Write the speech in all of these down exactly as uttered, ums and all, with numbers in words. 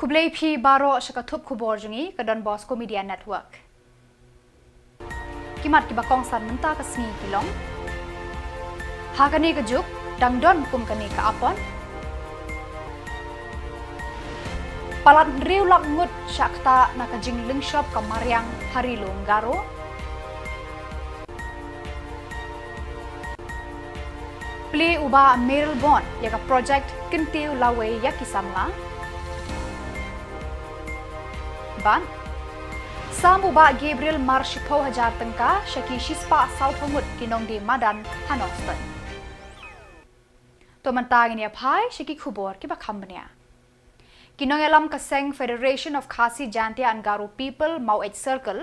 Khublei phi baroh sha ka thup khubor jong ngi ka Don Bosco Media Network. Ki mat kiba kongsan mynta ka sngi ki long: Ha kane ka juk dang don kum kane ka apot. Palat hynriew lak ngut shah ktah na ka jinglyngshop ka mariang ha Ri Lum Garo. Plie u Bah Mayralborn ïa ka project kyntiew lawei ïa ki samla. Bad sam u Bah Gabriel mar shiphew hajar tyngka sha ki shispah sawphew ngut ki nongdie madan ha Nongstoiñ. To mynta ngin ïa phai sha ki khubor kiba kham bniah. Ki nongïalam ka seng Federation of Khasi Jaintia and Garo People Maweit Circle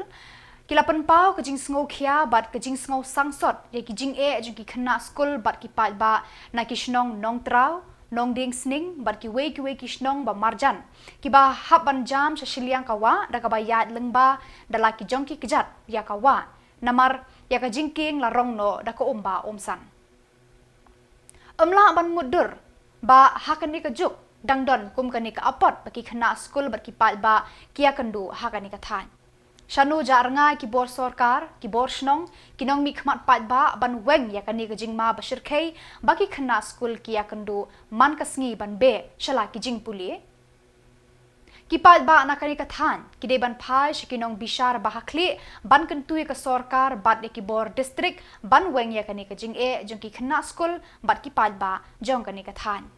ki la pynpaw ka jingsngewkhia bad ka jingsngew sangsot ïa ki jingeh jong ki khynnah skul bad ki paidbah na ki shnong Nongtraw, Nongdingsning bad kiwei kiwei ki shnong ba marjan, kiba hap ban jam sha shiliang ka wah da kaba ïaid lyngba da la ki jong ki kjat ïa ka wah, namar ïa ka jingkieng la rong noh da ka um ba um san. Ym lah ban mutdur ba ha kane ka juk dang don kum kane ka apot ba ki khynnah skul bad ki paidbah ki ïakynduh ha kane ka thaiñ. Shano jah rngai ki bor sorkar, ki bor shnong, ki nongmihkhmat paidbah ban weng ïa kane ka jingma ba shyrkhei ba ki khynnah skul ki ïakynduh man ka sngi ban beh sha la ki jingpule? Ki paidbah na kane ka thaiñ ki dei ban phai sha ki nongbishar ba ha khlieh ban kyntu ïa ka sorkar bad ïa ki bor district ban weng ïa kane ka jingeh jong ki khynnah skul bad ki paidbah jong kane ka thaiñ.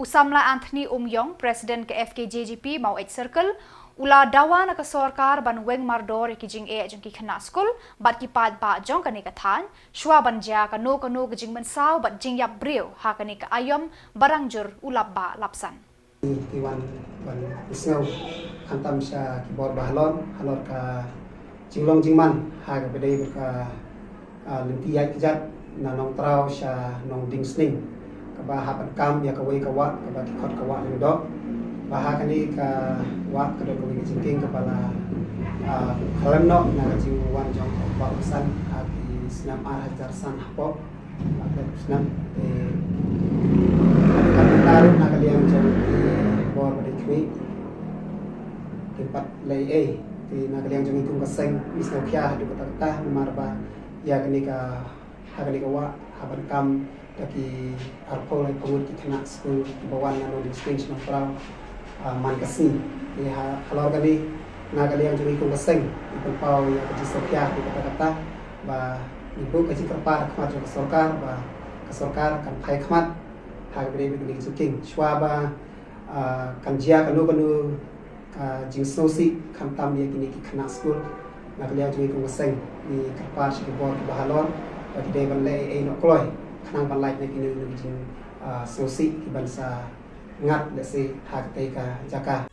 U samla Anthony Umïong, President ka F K J G P Maweit Circle, u la dawa na ka sorkar ban weng mardor ïa ki jingeh jong ki khynnah skul bad ki paidbah jong kane ka thaiñ shuwa ban jia kano kano ka jingmynsaw bad jingïap briew ha kane ka aïom ba dang jur u lap bah lap san. Ki wan ban ïasngew khamtam sha ki bor ba halor, halor ka jinglong jingman ha kaba dei bad ka, ah, lynti ïaid kjat na Nongtraw sha Nongdingsning, kaba hap ban kam ïa kawei ka wah kaba ki khot ka wah Lyngdoh. Ba ha kane ka wah ka don kawei ka jingkieng kaba la, ah, khlem noh na ka jingwan jong ka wah u san ha ki snem ar hajar san hapoh. Ba phet snem te, ka, ka, ka, na ka liang jong ki bor ba dei khmih, kim pat leh ei ei. Te na ka liang jong ngi kum ka seng ngi sngewkhia haduh katta katta namar ba ïa kane ka, ha kane ka wah hap ban kam da ki arphew laiphew ngut ki khynnah skul kiba wan na Nongdingsning sha Nongtraw, ah, man ka sngi. Te ha, halor kane, na ka liang jong ngi kum ka seng ngi pynpaw ïa ka jingsngewkhia haduh katta katta. Ba ngi buh ka jingkyrpad ha khmat jong ka sorkar ba ka sorkar kan phai khmat ha kaba dei bad kane ka jingkieng shuwa ba, ah, kan jia kano kano ka jingsngewsih khamtam ïa kine ki khynnah skul. Na ka liang jong ngi kum ka seng ngi kyrpad sha ki bor kiba halor ba ki dei ban leh ei ei noh kloi khnang ban lait na kine ki jing, ah, sngewsih ki ban sa ngat lehse ha katei ka jaka.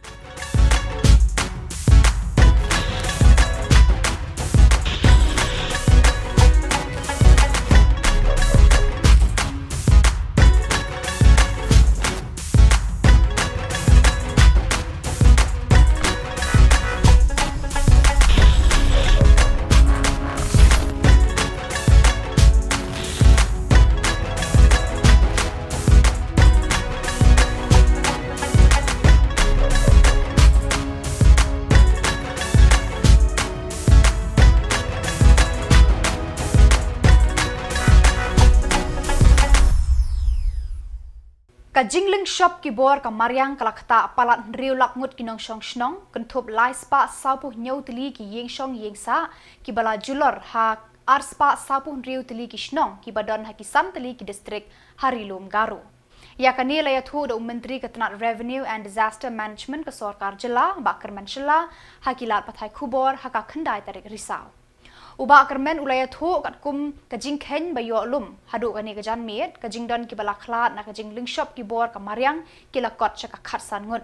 Ka jinglyngshop ki bor ka mariang ka la ktah palat hynriew lak ngut ki nongshong shnong, kynthup lai spah sawphew hynñiew tylli ki ïing shong ïing sah kiba la julor ha ar spah sawphew hynriew tylli ki shnong kiba don ha ki san tylli ki district ha Ri Lum Garo. Ïa kane la ïathuh da u Myntri ka tnat Revenue and Disaster Management ka Sorkar Jylla, Bah Kyrmen Shylla, ha ki lad pathai khubor ha ka khyndai tarik Risaw. U Bah Kyrmen u la ïathuh katkum ka jingkheiñ ba ïoh lum, haduh kane ka janmiet, ka jingdon kiba la khlad na ka jinglyngshop ki bor ka mariang ki la kot sha ka khatsan ngut.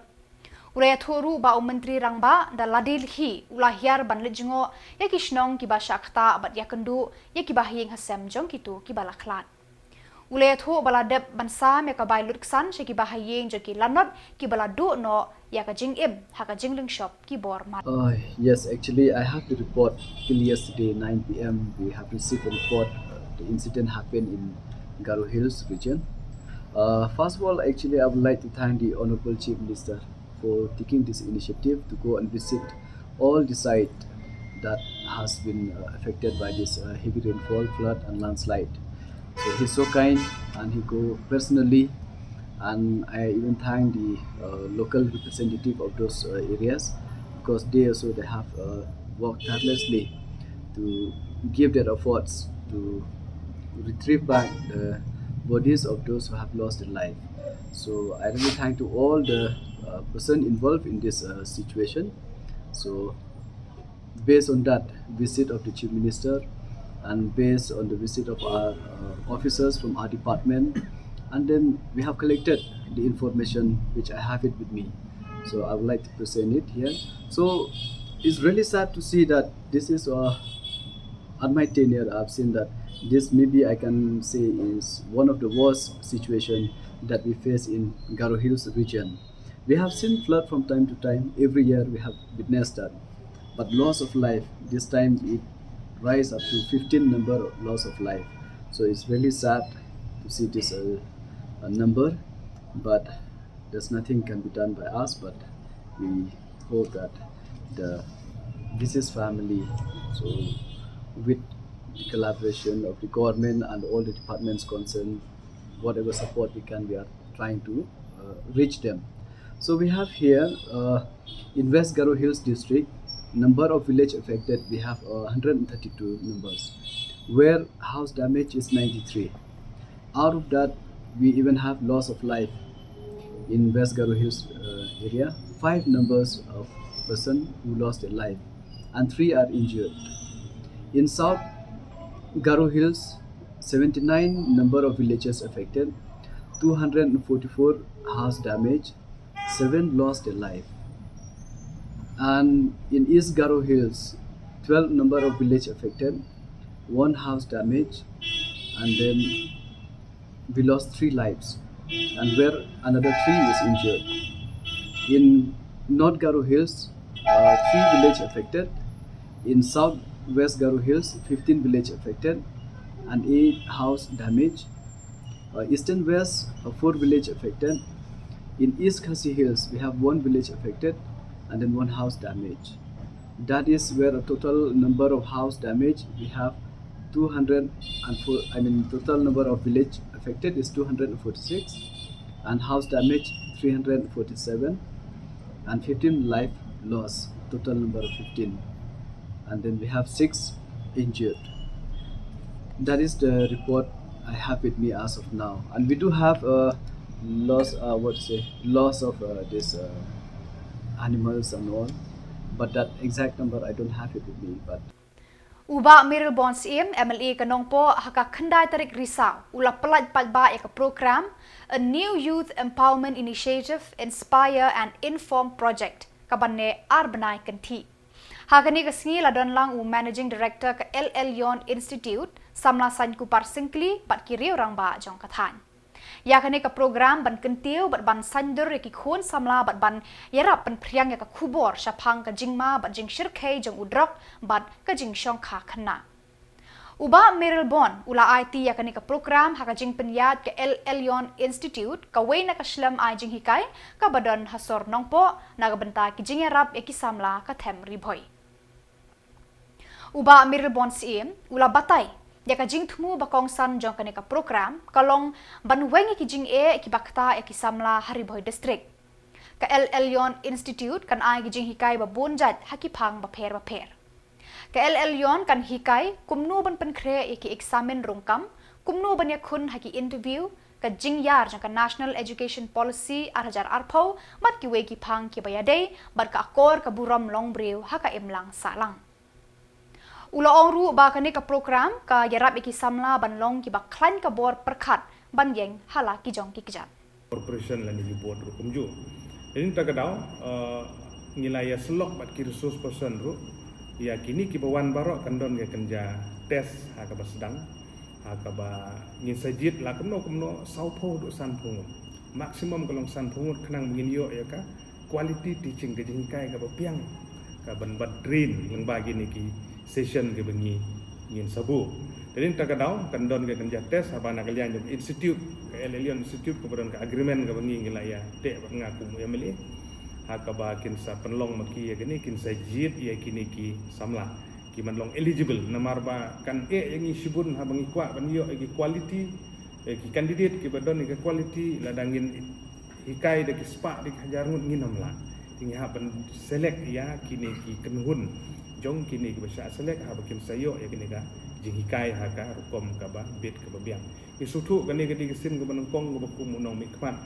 U la ïathuh ruh ba u Myntri Rangbah da lade hi u la hiar ban leit jngoh ïa ki shnong kiba shah ktah bad ïakynduh ïa kiba ha ïing ha sem jong kito kiba la khlad. U la ïathuh ba la dep ban sam ïa ka bai lutksan sha kiba ha ïing jong ki lanot kiba la duh noh ïa ka jingim ha ka jinglyngshop ki bor mar. Uh, yes, actually, I have the report till yesterday, nine p m. We have received a report, uh, the incident happened in Garo Hills region. Uh, first of all, actually, I would like to thank the Honorable Chief Minister for taking this initiative to go and visit all the site that has been uh, affected by this uh, heavy rainfall, flood, and landslide. So he's so kind, and he go personally, and I even thank the uh, local representative of those uh, areas, because they also, they have uh, worked tirelessly to give their efforts to retrieve back the bodies of those who have lost their life. So I really thank to all the uh, person involved in this uh, situation. So based on that visit of the Chief Minister and based on the visit of our uh, officers from our department, and then we have collected the information which I have it with me. So I would like to present it here. So it's really sad to see that this is uh, at my tenure, I've seen that this, maybe I can say, is one of the worst situation that we face in Garo Hills region. We have seen flood from time to time. Every year we have witnessed that. But loss of life, this time it rise up to fifteen number of loss of life. So it's really sad to see this uh, uh, number. But there's nothing can be done by us, but we hope that the this is family. So with the collaboration of the government and all the departments concerned, whatever support we can, we are trying to uh, reach them. So we have here uh, in West Garo Hills district, number of village affected, we have uh, one hundred thirty-two numbers, where house damage is ninety-three. Out of that, we even have loss of life in West Garo Hills uh, area. Five numbers of person who lost their life, and three are injured. In South Garo Hills, seventy-nine number of villages affected, two hundred forty-four house damage, seven lost their life. And in East Garo Hills, twelve number of village affected, one house damage, and then we lost three lives, and where another three is injured. In North Garo Hills, uh, three village affected. In South West Garo Hills, fifteen village affected and eight house damage. Uh, Eastern West, uh, four village affected. In East Khasi Hills, we have one village affected and then one house damage. That is where a total number of house damage we have two hundred and four, I mean, total number of village affected is two hundred forty-six, and house damage three hundred forty-seven, and fifteen life loss, total number of fifteen. And then we have six injured. That is the report I have with me as of now. And we do have a loss, uh, what to say, loss of uh, this uh, animals and all. But that exact number, I don't have it with me. But U Bah Mayralborn Syiem, M L A ka Nongpoh, ha ka khyndai tarik Risaw u la pyllait paidbah ïa ka program A New Youth Empowerment Initiative, Inspire and Inform Project, ka ban neh ar bnai kynthih. Ha kane ka sngi la don lang u Managing Director ka El Elyon Institute, Samla Sainkupar Syngkli, bad ki riew rangbah jong ka thaiñ. Ïa kane ka program ban kyntiew bad ban saiñdur ïa ki khun samla bad ban ïarap pynphriang ïa ka khubor shaphang ka jingma bad jingshyrkhei jong u drok bad ka jingshongkha khynnah. U Bah Mayralborn u la aiti ïa kane ka program ha ka jingpynïaid ka El Elyon Institute, kawei na ka shlem ai jinghikai kaba don ha sor Nongpoh, na ka bynta ki jingïarap ïa ki samla ka them Ri Bhoi. U Bah Mayralborn Syiem u la batai ïa ka jingthmu ba kongsan jong kane ka program ka long ban weng ïa ki jingeh kiba ktah ïa ki samla ha Ri Bhoi District. Ka El Elyon Institute kan ai ki jinghikai ba bun jait ha ki phang bapher bapher. Ka El Elyon kan hikai kumno ban pynkhreh ïa ki eksamin rung kam, kumno ban ïakhun ha ki interview, ka jingïar jong ka National Education Policy ar hajar arphew bad kiwei ki phang kiba ïadei bad ka akor ka burom longbriew ha ka imlang sahlang. U la ong ruh ba kane ka program ka ïarap ïa ki samla ban long kiba khlaiñ ka bor pyrkhat ban ïeng ha la ki jong ki kjat. Corporation lane ki board ruh kumjuh. Te hynta ka daw ngi la ïa sylloh bad ki resource person ruh ïa kine kiba wan baroh kan don ka kynja test ha kaba sdang, ha kaba ngin sa jied la kumno kumno sawphew haduh sanphew ngut, maximum ka long sanphew ngut, khnang ba ngin ïoh ïa ka quality teaching, ka jinghikai kaba biang, ka ban bad train lyngba kine ki session kaba ngi ngin sa buh. Te hynta ka daw kan don ka kynja test haba na ka liang jong institute, ka El Elyon Institute, kaba don ka agreement kaba ngi ngi la ïa teh bad nga kum u M L A. Ha kaba kin sa pynlong ma ki ïa kine, kin sa jied ïa kine ki samla kiban long eligible, namar ba kan eh ïa ngi shibun haba ngi kwah ban ïoh ïa ki quality, eh, ki candidate kiba don ïa ki quality, lada ngin hikai da ki spah da ki hajar ngut ngin ym lah. Te ngi hap ban select ïa kine ki kynhun jong kine kiba shah select, haba kin sa ïoh ïa kine ka jinghikai ha ka rukom kaba bit kaba biang. Ngi sngewthuh kane ka dei ka sien kaba nyngkong kaba kum u nongmihkhmat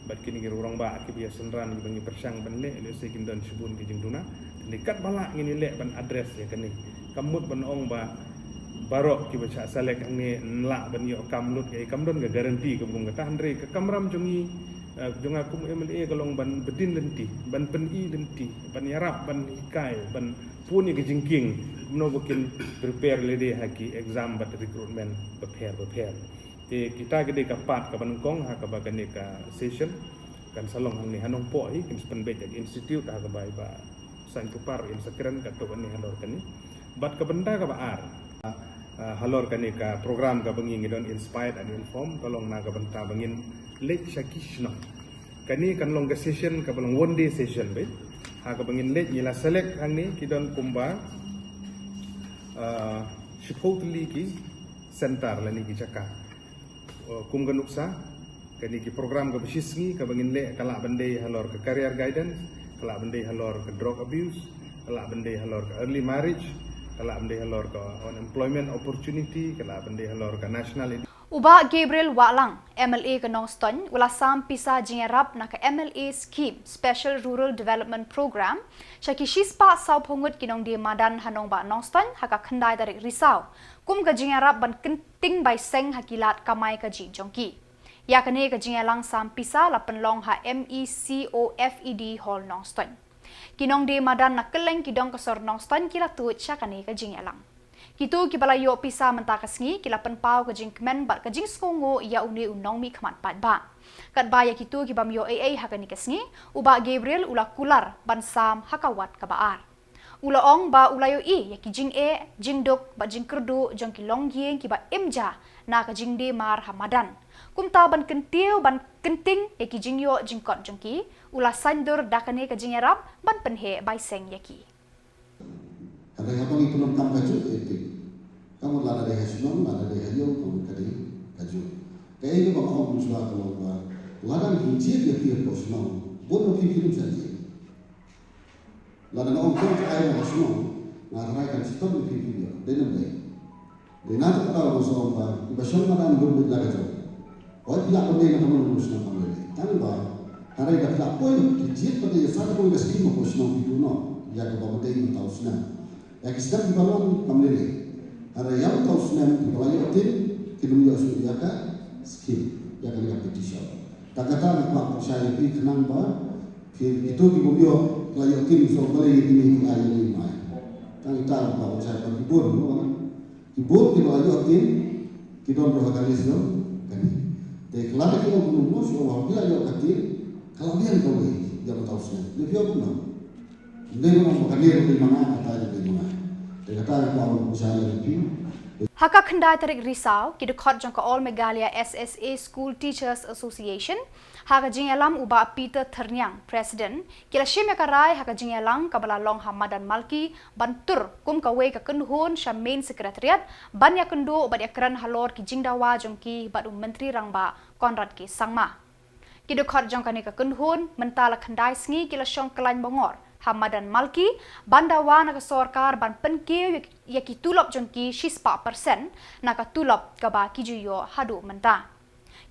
bad kine ki rangbah kiba ïa synran kiba ngi pyrshang ban leh, lehse kin don shibun ki jingduna. Te katba lah ngin ïa leh ban address ïa kane. Kam mut ban ong ba baroh kiba shah select hangne yn lah ban ïoh kam lut, ka kam don ka guarantee kaba kum kata. Hynrei ka kamram jong ngi, eh, jong nga kum M L A ka long ban btin lynti, ban pyni lynti, ban ïarap, ban hikai, ban pun ïa ka jingkieng kumno ba kin prepare lade ha ki exam bad recruitment bapher bapher. Te kita ki dei ka part kaba nyngkong ha kaba kane ka session kan sa long hangne ha Nongpoh hi, kin sa pynbeit ïa ka institute ha kaba i Bah Saiñpupar in sa kren katto katne halor kane. Bad ka bynta kaba ar, ah, halor kane ka program kaba ngi ngi don Inspired and Informed, ka long na ka bynta ba ngin leit sha ki shnong. Kane kan long ka session kaba long one day session, beit. Ha kaba ngin leit, ngi la select hangne ki don kumba, ah, shiphew tylli ki center lane ki jaka. Uh, kum ka nuksa, kane ki program kaba shisngi kaba ngin leh ka lah ban dei halor ka career guidance, ka lah ban dei halor ka drug abuse, ka lah ban dei halor ka early marriage, ka lah ban dei halor ka unemployment opportunity, ka lah ban dei halor ka national ed- U Bah Gabriel Wahlang, M L A ka Nongstoiñ, u la sam pisa jingïarap na ka M L A Scheme Special Rural Development Program sha ki shispah sawphew ngut ki nongdie madan ha nongbah Nongstoiñ ha ka khyndai tarik Risaw kum ka jingïarap ban kynting bai seng ha ki lad kamai kajih jong ki. Ïa kane ka jingïalang sam pisa la pynlong ha M E C O F E D Hall Nongstoiñ. Ki nongdie madan na kylleng ki dong ka sor Nongstoiñ ki la tuid sha kane ka jingïalang. Kito kiba la ïoh pisa mynta ka sngi ki la pynpaw ka jingkmen bad ka jingsngewnguh ïa une u nongmihkhmat paidbah. Katba ïa kito ki bym ïoh ei ei ha kane ka sngi, u Bah Gabriel u la kular ban sam ha ka wat kaba ar. U la ong ba u la ïohi ïa ki jingeh, jingduk bad jingkyrduh jong ki longïing kiba im ja na ka jingdie mar ha madan. Kumta ban kyntiew ban kynting ïa ki jingïoh jingkot jong ki, u la saiñdur da kane ka jingïarap ban pynheh bai seng ïa ki. Hynrei haba ngi pyndonkam kajuh ïa ki, ka mut lada dei ha shnong, lada dei ha ïew, ka mut ka dei kajuh. Kaei kaba nga ong mynshuwa ka long ba lada ngi jied ïa ki hapoh shnong, bun na phi phim shah jied. Lada nga ong to ka ai na ka shnong, nga rai kan shitom ïa phi phim ïoh. Dei nam dei? Dei na kata ka daw nga sa ong ba kiba shong madan bun beit la ka jong. Hooid, phi lah ban dei na ka mon ka shnong kam lei lei. Tang ba hynrei da phi lah poi, phi jied pat ïa sa ka mon ka shnong, phi kynnoh ïa kaba dei na ka shnong. Ïa ki snem kiba long kam lei lei. Hynrei ïa uta u snem kiba la ïoh tin, kim ïoh shuh ïa ka skim, ïa kane ka petition. Te kata nga kwah ban shai ïa phi khnang ba phi, kito ki bym ïoh, ki la ïoh tin, shu balei ïa kine ki ai ïa i mai. Tang ita nga kwah ban shai ba ki bun, no, ki bun kiba la ïoh tin ki don ruh ha ka list jong kane. Te lada ki ong kumno, shu ong ba phi la ïoh ka tin, ka la biang kawei ïa uta u snem. Dei phi ong kumno? Dei ba ong ba ka dei ruh dei ma nga, kata dei ma nga. Te kata ka ong ba sha lei phi. Ha ka khyndai tarik Risaw, ki dkhot jong ka All Meghalaya S S A School Teachers Association, ha ka jingïalam u Bah Peter Thyrniang, President, ki la shim ïa ka rai ha ka jingïalang kaba la long ha madan Malki ban tur kum kawei ka kynhun sha Main Secretariat ban ïakynduh bad ïakren halor ki jingdawa jong ki bad u Myntri Rangbah Conrad K Sangma. Ki dkhot jong kane ka kynhun mynta la khyndai sngi ki la shong khlaiñ bangor ha madan Malki ban dawa na ka sorkar ban pynkiew ïa, ïa ki tulop jong ki shispah percent na ka tulop kaba ki ju ïoh haduh mynta.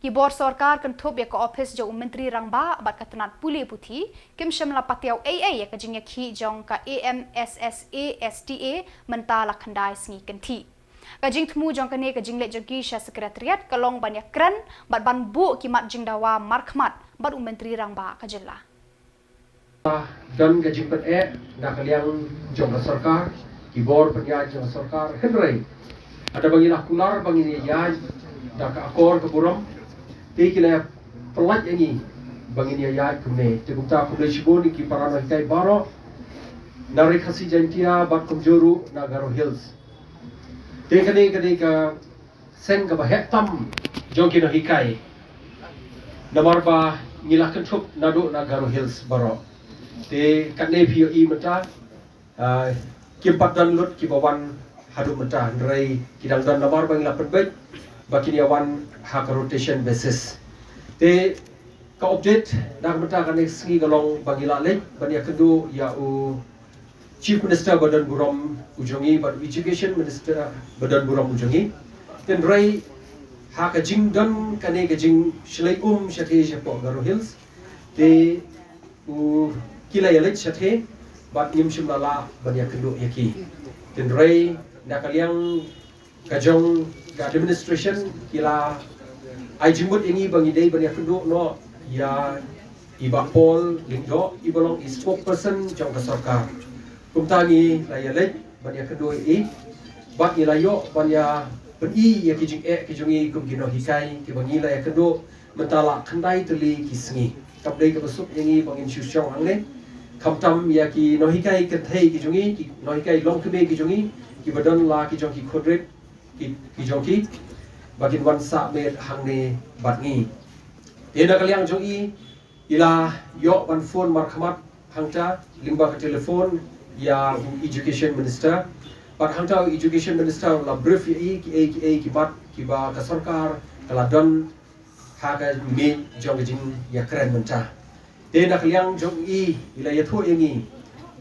Ki bor sorkar kynthup ïa ka ophis jong u Myntri Rangbah bad ka tnat pule puthi kim shym la patiaw ei ei ïa ka jingïakhih jong ka A M S S A S T A mynta la khyndai sngi kynthih. Ka jingthmu jong kane ka jingleit jong ki sha Secretariat ka long ban ïakren bad ban buh ki mat jingdawa markhmat bad u Myntri Rangbah ka jylla. Don ka jingpyni na ka liang jong ka sorkar, ki bor pynïaid jong ka sorkar, hynrei haba ngi la kular ba ngin ïaid da ka akor ka burom, te ki la pyllait ïa ngi ba ngin ïaid kumne. Te kumta khublei shibun ïa ki para nonghikai baroh na Ri Khasi Jaiñtia bad kumjuh ruh na Garo Hills. Te kane ka dei ka seng kaba heh tam jong ki nonghikai. Namar ba ngi la kynthup naduh na Garo Hills baroh. Te katne phi ïohi mynta, ah, kim pat don lut kiba wan haduh mynta, hynrei ki dang don namar ba ngi la pynbeit ba kin ïa wan ha ka rotation basis. Te ka update na ka mynta kane ka sngi ka long ba ngi la leit ban ïakynduh ïa u Chief Minister ba don burom u jong ngi bad u Education Minister ba don burom u jong ngi. Hynrei ha ka jingdon kane ka jingshlei um shatei shapoh Garo Hills, te u ki la ïaleit shatei bad ngim shym la lah ban ïakynduh ïa ki. Hynrei na ka liang ka jong ka administration ki la ai jingmut ïa ngi ba ngi dei ban ïakynduh noh ïa i Bah Paul Lyngdoh, iba long i spokesperson jong ka sorkar. Kumta ngi la ïaleit ban ïakynduh ïa i bad ngi la ïoh ban ïa pyni ïa ki jingeh ki jong i kum ki nonghikai kiba ngi la ïakynduh mynta la khyndai tylli ki sngi. Kam dei kaba suk ïa ngi ba ngin shu shong hangne, khamtam ïa ki nonghikai kynthei ki jong i, ki nonghikai longkmie ki jong i, kiba don la ki jong ki khun rit ki, ki jong ki, ba kin wan sah miet hangne bad ngi. Te na ka liang jong i, i la ïoh ban phone markhmat hangta lyngba ka telephone ïa u Education Minister. Bad hangta u Education Minister u la brief ïa i kiei kiei ki mat kiba ka sorkar ka la don ha ka miej jong ka jingïakren mynta. Te na ka liang jong i, i la ïathuh ïa ngi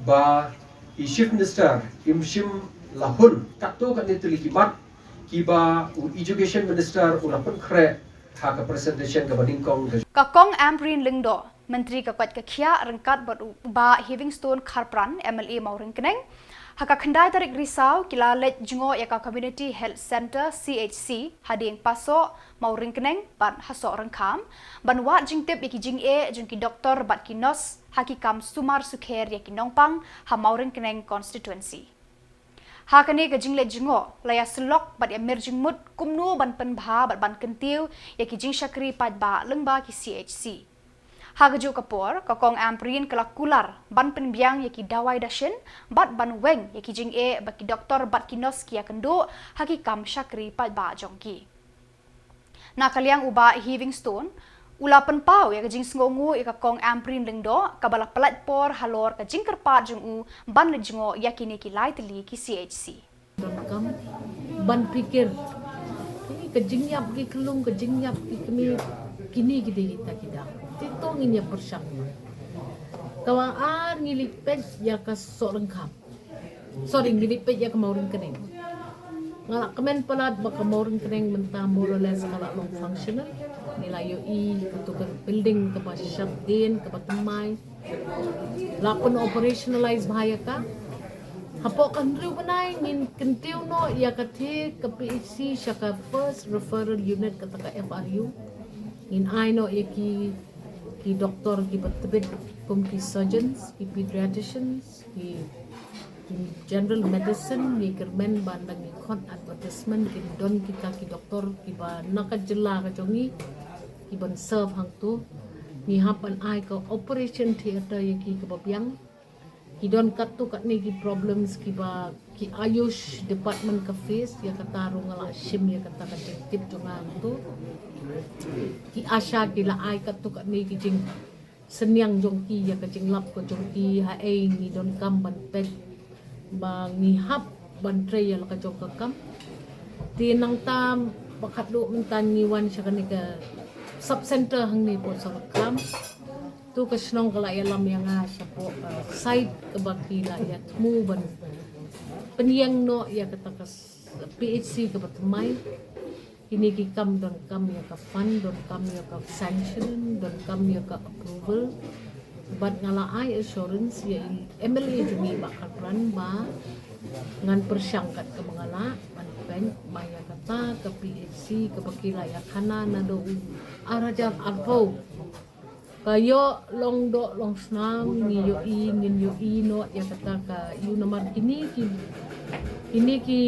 ba i Chief Minister im shym la hun katto katne tylli ki mat kiba u Education Minister u la pynkhreh ha ka presentation kaba nyngkong ka. Ka Kong Ampareen Lyngdoh, Myntri ka koit ka khiah, ryngkat bad u Bah Heavingstone Kharpran, M L A Mawryngkneng, ha ka khyndai tarik Risaw ki la leit jngoh ïa ka Community Health Centre, C H C, ha Diengpasoh, Mawryngkneng bad ha Sohryngkham, ban wad jingtip ïa ki jingeh jong ki doktor bad ki nurse ha ki kam sumar sukher ïa ki nongpang ha Mawryngkneng constituency. Ha kane ka jingleit jngoh la ïa syllok bad ïa mir jingmut kumno ban pynbha bad ban kyntiew ïa ki jingshakri paidbah lyngba ki C H C. Ha kajuh ka por, ka Kong Ampareen ka la kular ban pynbiang ïa ki dawai dashin bad ban weng ïa ki jingeh ba ki doktor bad ki nurse ki ïakynduh ha ki kam shakri paidbah jong ki. Na ka liang u Bah Heavingstone u la pynpaw ïa ka jingsngewnguh ïa ka Kong Ampareen Lyngdoh kaba la pyllait por halor ka jingkyrpad jong u ban leit jngoh ïa kine ki lai tylli ki C H C. Donkam ban pyrkhat. Kine ka jingïap ki khyllung, ka jingïap ki kmie, kine ki dei kita ki daw. Te to ngin ïa pyrshang. Ka la ar ngi leit peit ïa ka Sohryngkham. Sorry, ngi leit peit ïa ka Mawryngkneng. Nga la kmen palat ba ka Mawryngkneng mynta more or less ka la long functional. Ngi la ïohi kato ka building kaba shapdien, kaba thymmai. La pyn operationalize bha ïa ka. Hapoh ka hynriew bnai ngin kyntiew noh ïa kata ka P H C sha ka first referral unit, kata ka F R U. Ngin ai noh ïa ki, ki doktor kiba tbit kum ki surgeons, ki pediatricians, ki, ki general medicine, ngi kyrmen ba lada ngi khot advertisement kin don kita ki doktor kiba na ka jylla ka jong ngi kiban serve hangto. Ngi hap ban ai ka operation theatre ïa ki kaba biang. Ki don katto katne ki problems kiba ki Ayush department ka face, ïa kata ruh nga la shim ïa kata ka jingtip jong nga hangto. Ki ASHA ki la ai katto katne ki jing synñiang jong ki ïa ka jinglap ka jong ki, haei ngi donkam ban peit ba ngi hap ban trei ïa la ka jong ka kam. Te nangta ba khatduh mynta ngi wan sha kane ka sub center hangne Port Sohryngkham. To ka shnong ka la ïalam ïa nga shapoh ka site kaba ki la ïa thmu ban pynïeng noh ïa kata ka P H C kaba thymmai. Kine ki kam donkam ïa ka fund, donkam ïa ka sanction, donkam ïa ka approval. Bad nga la ai assurance ïa i M L A jong ngi Bah Kharpran ba ngan pyrshang kat kaba nga lah ban peit ba ïa kata ka P H C kaba ki la ïa khana naduh u ar hajar arphew. Ka ïoh long doh long snam, ngi ïohi, ngin ïohi noh ïa kata ka ïoh namar kine ki, kine ki,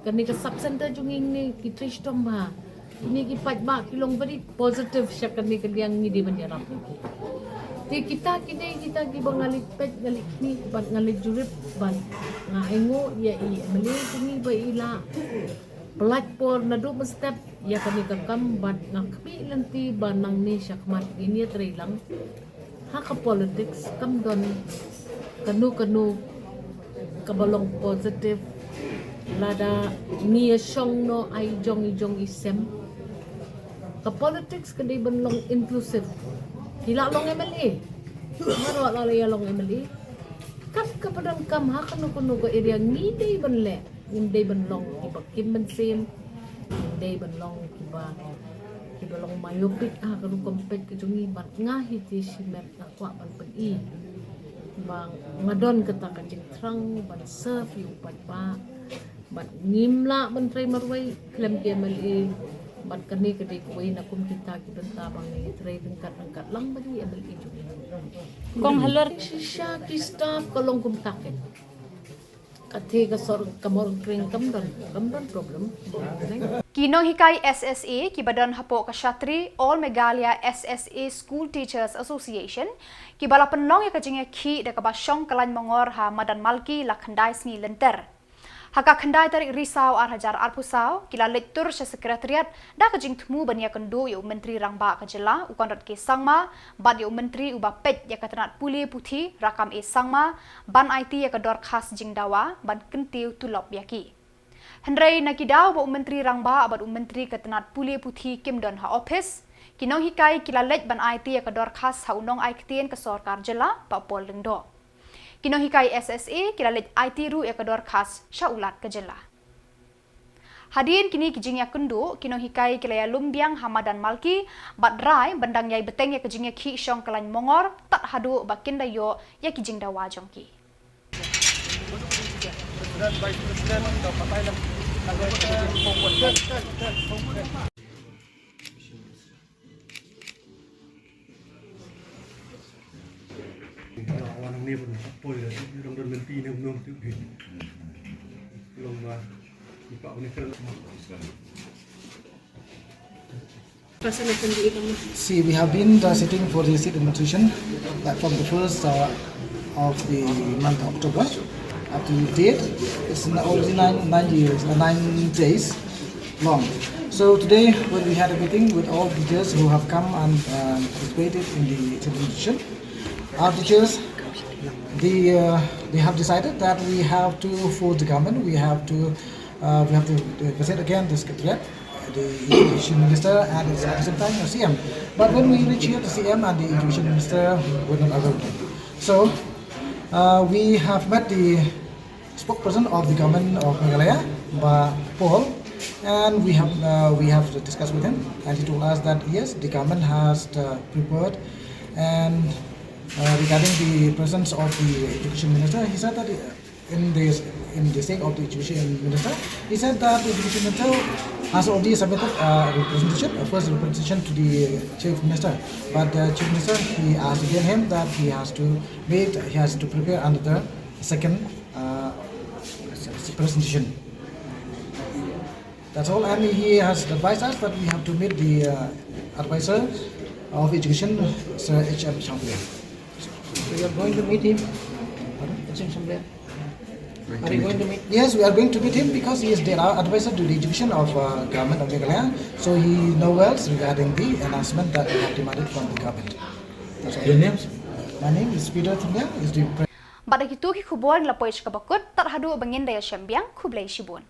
kane ka sub center jong ngi ne ki trei shitom bha. Kine ki paidbah ki long very positive sha kane ka liang, ngi dei ban ïarap ïa ki. Te kita kine kita kiba nga leit peit, nga leit khmih bad nga leit jurip bad nga ainguh ïa i M L A jong ngi ba i la pynlait por naduh mynstep ïa kane ka kam bad nga khmih lynti ba nangne shakhmat ngin ïatrei lang. Ha ka politics kam don kano kano kaba long positive lada ngi ïa shong noh ai jong i jong i sem. Ka politics ka dei ban long inclusive. Ki la long M L A. Maro la ïa long M L A. Kat kaba donkam ha kano kano ka area ngi dei ban leh. Ngim dei ban long kiba kim mynsiem, ngim dei ban long kiba, kiba long myopic ha ka rukom peit ka jong ngi, bad nga hi te shimet nga kwah ban pyni ba nga don kata ka jingthrang ban serve ïa u paidbah. Bad ngim lah ban trei marwei khlem ki M L A. Bad kane ka dei kawei na kum kita ki bynta ba ngi trei ryngkat ryngkat lang bad ki M L A jong ngi. Kong halor shisha ki staff ka long kumta ken. Ka the ka sor ka mor kring kam don, kam don problem. Ki nonghikai S S A kiba don hapoh ka shatri All Meghalaya S S A School Teachers Association kiba la pynlong ïa ka jingïakhih da kaba shong ka lain mongor ha Madan Malki la khyndai sngi lynter. Ha ka khyndai tarik Risaw ar hajar arphew saw ki la leit tur sha Secretariat da ka jingthmu ban ïakynduh ïa u Myntri Rangbah ka jylla u Conrad K Sangma bad ïa u Myntri uba peit ïa ka tnat pule puthi Rakkam A Sangma ban aiti ïa ka dorkhas jingdawa ban kyntiew tulop ïa ki. Hynrei na ki daw ba u Myntri Rangbah bad u Myntri ka tnat pule puthi kim don ha ophis, ki nonghikai ki la leit ban aiti ïa ka dorkhas ha u nongai ktien ka sorkar jylla Bah Paul Lyngdoh. Ki nonghikai S S A ki la leit aiti ruh ïa ka dorkhas sha u Lat ka jylla. Hadien kine ki jingïakynduh, ki nonghikai ki la ïalum biang ha Madan Malki bad rai ban dang ïai bteng ïa ka jingïakhih shong ka lain mongor tad haduh ba kin da ïoh ïa ki jingdawa jong ki. See, we have been uh, sitting for the seat administration, like, from the first uh, of the month of October up to date. It's already nine, nine years, uh, nine days long. So today, when we had a meeting with all the teachers who have come and uh, participated in the seat administration, our teachers, they, uh, they have decided that we have to force the government, we have to, uh, we have to visit again the secretariat, the education minister, and at the same time the C M. But when we reach here, the C M and the education minister were not available. So uh, we have met the spokesperson of the government of Meghalaya, Bah Paul, and we have uh, we have discussed with him, and he told us that yes, the government has uh, prepared, and uh, regarding the presence of the education minister, he said that. Uh, in the in the sake of the education minister, he said that the education minister has already submitted a representation, a first representation to the chief minister. But the chief minister, he asked again him that he has to wait, he has to prepare another second uh, presentation. That's all, and he has advised us that we have to meet the uh, advisor of education, Sir H M Shangblia. So you are going to meet him? H M Shangblia? Are you going to meet? Yes, we are going to meet him because he is the uh, advisor to the education of uh, government of Meghalaya. So he knows well regarding the announcement that we have demanded from the government. That's all. Your name? My name is Peter Thundia. Is the pre- Bad da kito ki khubor ngi la poi sha kaba kut, tad haduh ba ngin da ïashem biang, khublei shibun.